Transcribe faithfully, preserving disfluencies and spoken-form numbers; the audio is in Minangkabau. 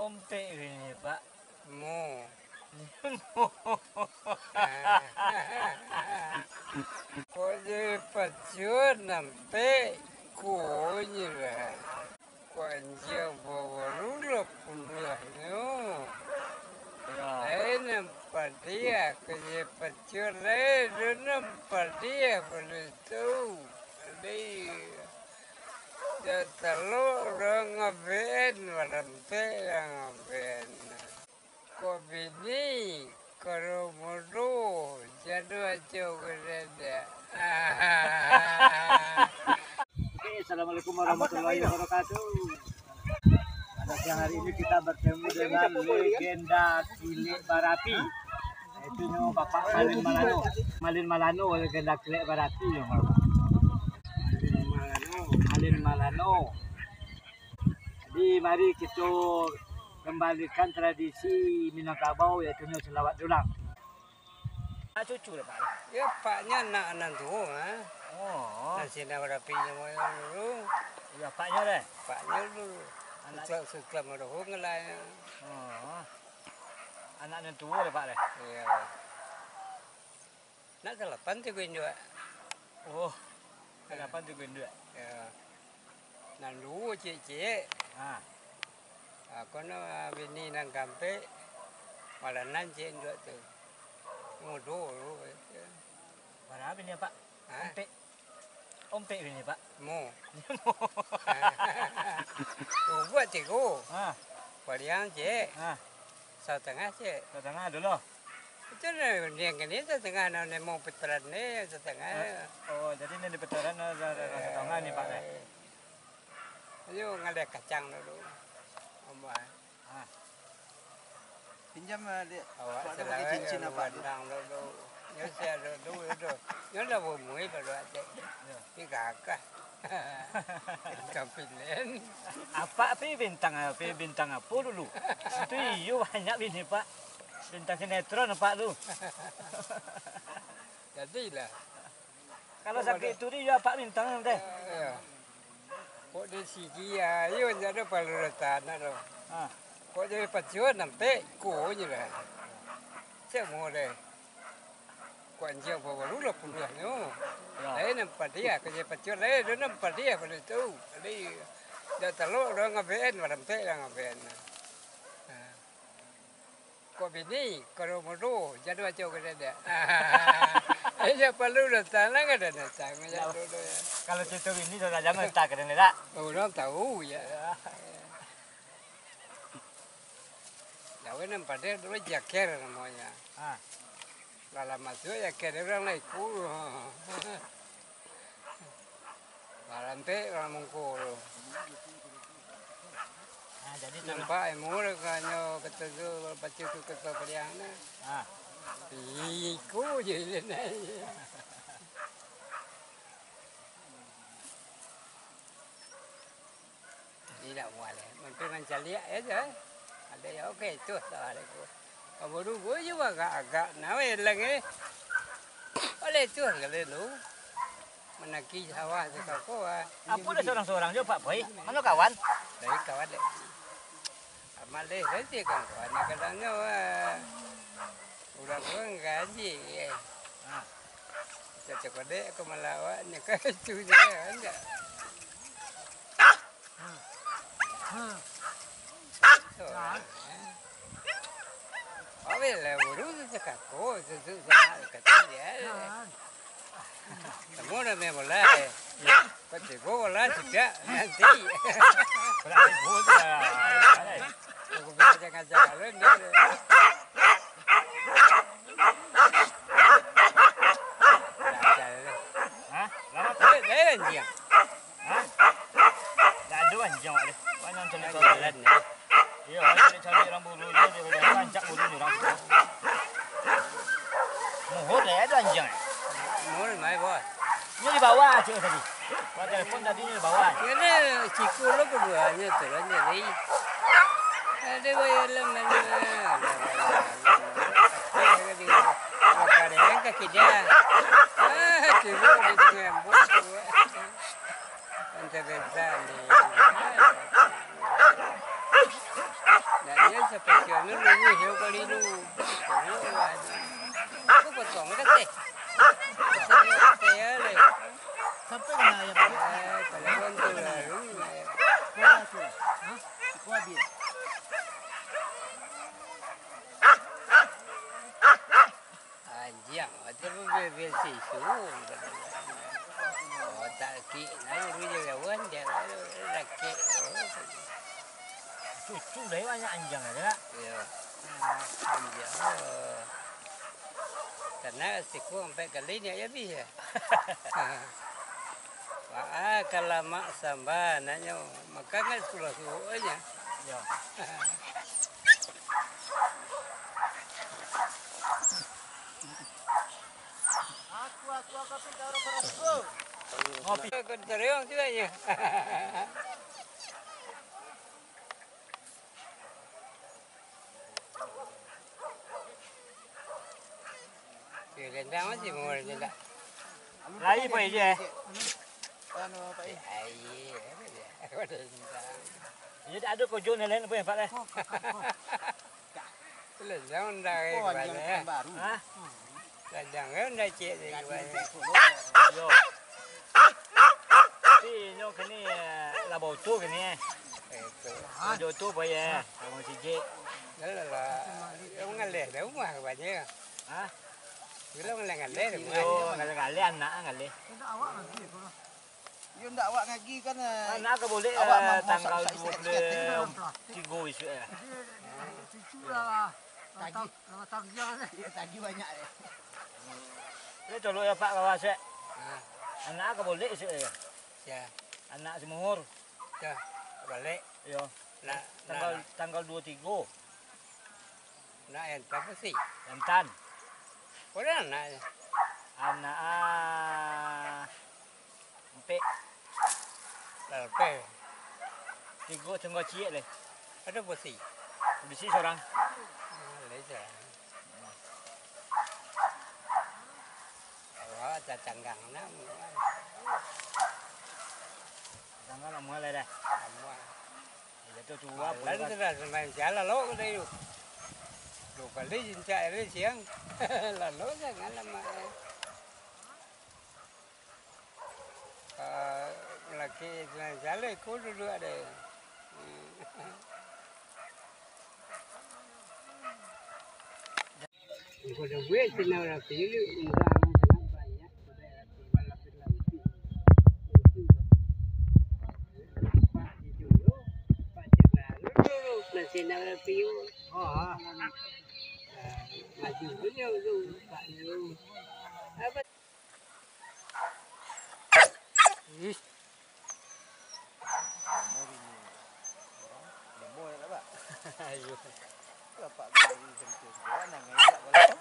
Ompek bini, Pak. Mo. Kok jadi pacuan nampek konyo lah. Kok anjiang baru lah pundahnyo. Yo. Lain nan padiah kok jadi pacuan, lain tu nan padiah pado tu. Jadi, dak talok urang ngaben, barampek urang ngaben. Kok bini, kok mudo, jado ajo gadada. Oke, assalamualaikum warahmatullahi wabarakatuh. Pada siang hari ini kita bertemu dengan legenda Kilek Barapi. Itu nyo Bapak Malin Malano. Malin Malano, legenda Kilek Barapi nyo, Bapak. Malin Malano. Malin Malano. Jadi, mari kito kambalikan tradisi Minangkabau, yaitu nyo salawat dulang. Anak cucu lah, Pak? Yo, paknyo anak nan tuo, ha. Oh. Nan sinan barapi nyo dulu. Yo, paknyo deh. Paknyo dulu. Anak Susulan, Susulan Madohong lah, yo. Oh. Anak nan tuo deh, Pak, deh. Iyo. Nak salapan tu induak. Oh, salapan tu induak. Yo. Nan duo ciek-ciek. Ha. Ha, kono, ah, bini nan kaampek, malah nan ciek induak tu. Mudo tu. Bara bini, Pak? Ha? Ompek. Ompek bini, Pak? Mo. Mo. Buak tigo. Ha. Paliang ciek. Ha. Satangah ciek. Satangah dulu. Itu lah, undiang kini satangah, nah, nemo putaran ni satangah. Eh, oh, jadi ni di putaran, nah, sa-, sa-, sa-, satangah ni, Pak, eh. Eh. Ayo, ngaleh kacang dulu. Ambo, eh. Ah. Pinjam, eh, dek. Awak pakai cincin apa tu? Bandang dulu. Nyo sia dulu, dulu. Nyo lah bumui baru atek. Ya. Ni gagah. Bintang pilih. Apak pi bintang, pi bintang apo dulu? Itu iyo banyak bini, Pak. Bintang sinetron, Pak, tu. Jadilah. Kalau sakik turi, iyo apak bintang, teh. Iyo. Kok di sigi, ah, iyo, ndak ado palu datang, ndak ado. Ha. Kok jadi pacuan, nampek, ko nyo lah. Cek mo deh. Kok anjiang baru lah pundahnyo. Yo. Lain nan padiah, kok jadi pacuan, lain tu nan padiah pado tu. Jadi, dak talok urang ngaben, barampek urang ngaben. Ha. Kok bini, kok mudo, jado ajo gadada. Eh, sia palu datang lah, kada datang, ya, yo. Kalau carito bini, sudah jangan datang ka dalam, dak? Urang tahu, ya. Ya. Lawan nan padiah dulu jaker namonyo. Ha. Lah lamo tu jaker urang lah ikut. Barampek urang mungko tu. Nah, jadi tu lah. Nampak ilmu lah, kanyo kato tu, baco tu kato paliang tu. Ha. Iko je lah nai. Indak buliah. Mampir mancaliak aja. Ada ya, oke, tu, assalamualaikum. Kamu dulu je agak-agak, nah, weh, lang, eh. Oleh tu, kali lu. Manaki sawah tu kako, ah. Apo dah sorang-sorang jo, Pak Boy? Mano kawan? Dari kawan, dek. Amaleh saja kan, kawan kadang nyo, ah. Urang tu kan gaji, eh. Ha. Cocok dek aku malawak, nyo kan itu je, kan, enggak? Aweh lah, buru tu cakako, tu, tu, tu, kata dia. Kamu dah main bola, eh? Kau tigo bola, tidak, nanti. Bola tigo tu lah. Aku bilang jangan jalan, dia. Hah? Lama tak? Eh, eh, anjing. Hah? Dak ado anjing awak deh. Banyak cari-cari. Jalan, eh. Iyo, cari-cari urang buru je, dia dah rancak buru ni urang. Muhur deh, ado anjing, eh. Muhur mai, bos. Nyo di bawah, cik tadi. Buat telepon tadi nyo di bawah. Kena siku lo keduanya tu lah jadi. Ada bayar lah mana. Makan yang kaki dia. Ah, tiba di tengah embun tu. Antar beza ni. Nah, iyo, spesial ni luruih yo kali tu. Aku potong ka teh. Potong ka teh yo, leh. Sampai kena ayam. Eh, kalau bantu lah, luruih lah. Kuah tu. Hah? Kuah dia. Anjiang, ati bebel sisu. Oh, tak kik, nah, uru jauhan, dia rakek. Cucu dah banyak anjiang ada, Kak? Iyo. Anjiang. Karena siku sampai kali ni habis ya. Wah, kalamak samba, anaknyo. Makan kan sekolah suruh aja. Iyo. Aku, aku, aku, aku, aku, aku, aku. Ngopi. Kau teriak tu aja. Eh, rendang masih mau rendang. Lai pai je. Anu, Pak, eh. Ai, apa dia? Rendang. Jadi ada kojo ni lain apa ya, Pak, eh? Rendang dah, eh, Oh, banyak, yang eh. Baru. Hah? Kadang kan dah cek dari Gaji bawah. Untuk solo. Yo. Tapi inyo kini, eh, lah bau tu kini, eh. Eh, tu. Bau tu apa ya? Bau sijik. Dah lah, lah. Yang ngalih dah rumah rupanya. Hah? Bila ngalih-ngalih rumah. Yo, ngalih-ngalih anak ngalih. Tidak awak lagi, kalau Iyo ndak awak ngagi kan, eh, Anak ka boleh, awak eh, ma-, masak tanggal besar dua puluh tiga isuak, eh. Cucu lah. Tagih. Tagih banyak, eh. Yo, colok yo, Pak, kawas, eh. Ha. Anak ka boleh isuak, eh. Ya. Anak si Muhur. Ya, balik. Yo. Nak, tanggal, nak, nak. Tanggal dua tigo. Nak entan besi. Entan. Udah nak. Anak, ah, Ampek. Lah, ampek. Tigo tunggal ciek leh. Ada bosi? Bisi sorang. Ah, leh sorang. Awak tatanggang nak. Tatanggang nak mulai dah. Amuah. Jatuh tua pun. Malam kan. Tu dah samain siang lalok ka tadi tu. Duo kali cincak ari siang. Lalok sangaik lamak. Ah, laki tu nan jaleh ko duduak deh. Engkau dah buek sinan rapi lu, urang sangat banyak, sudah rapi balapis-lapis. Pak di dulu, Pak Jenderal dulu, nan sinan rapi lu. Oh, ah. Ah, maju dulu, Pak, dulu. Apa? Ih. Lemo bini. Lemo nak, Pak? Ayo. Bapak tu lagi sentuh sebelah, nang ni tak boleh.